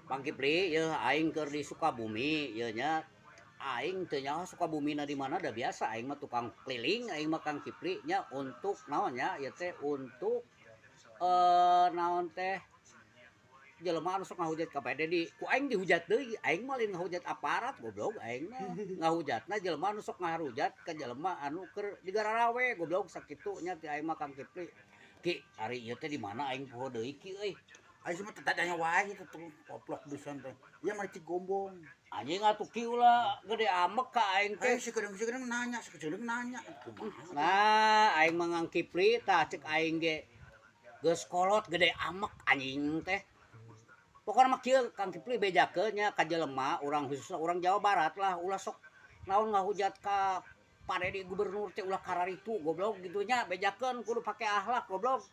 Bang Kipli, yeuh aing keur di Sukabumi ieu nya. Aing teu nyaho Sukabumina di mana, da biasa aing mah tukang keliling aing mah, Kang Kipli nya, untuk naon nya ieu teh, untuk naon teh, jelema anu sok ngahujat ka Pak Dedi, ku aing dihujat deui. Aing mah lain ngahujat aparat, goblok. Aing mah ngahujatna jelema anu sok ngaharujat ka jelema anu keur digararawe, goblok. Sakitu nya ti aing mah, Kang Kipli. Ki, ari ieu teh di mana aing poho deui, Ki euy. Aing mah teu tanya wae kitu, koplok pisan teh. Ieu mah Cigombong. Anjing atuh, Ki, ulah gede amek ka aing teh. Aing sakedeung-sakedeung nanya, sakedeung nanya. Kumaha? Nah, aing mah Kang Kipli, tah cek aing ge geus kolot gede amek anjing teh. Pokona mah kieu, Kang Kipli, bejakeun nya ka jelema urang, khususna urang Jawa Barat lah, ulah sok naon ngahujat ka Pak Dedi gubernur teh, ulah kararitu, goblok, gitu nya. Bejakeun kudu pake akhlak, goblok.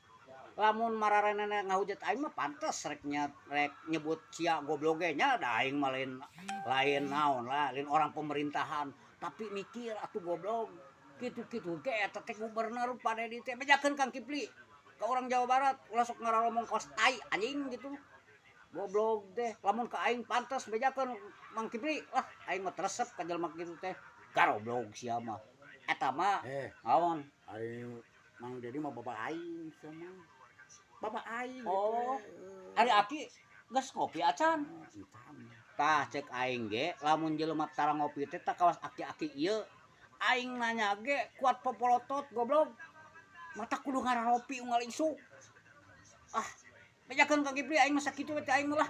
Lamun mararanena ngahujat aing mah pantes rek nya rek nyebut sia goblok ge nya, da aing mah lain lain naon lah, lain orang pemerintahan, tapi mikir atuh, goblok. Kitu-kitu ge eta teh gubernur Pak Dedi teh. Bejakeun, Kang Kipli, ke orang Jawa Barat, ulah sok ngaromong kos tai anjing gitu, goblok teh. Lamun ka aing pantes, bejakeun Mang Kipli lah. Aing mah teu resep ka jelema kitu teh, garoblok sia mah eta mah. Eh, naon? Ari Mang Dedi mah bapak aing sama. Bapak aing Oh. gitu. Ari aki geus ngopi acan? Encan. Tah, cek aing ge lamun jelema tara ngopi teh, tah kawas aki-aki ieu, aing nanya ge kuat popolotot, goblok. Mata kudu ngararopi unggal isuk. Ah, bejakeun Kang Kipli, aing mah sakitu we teh aing mah lah.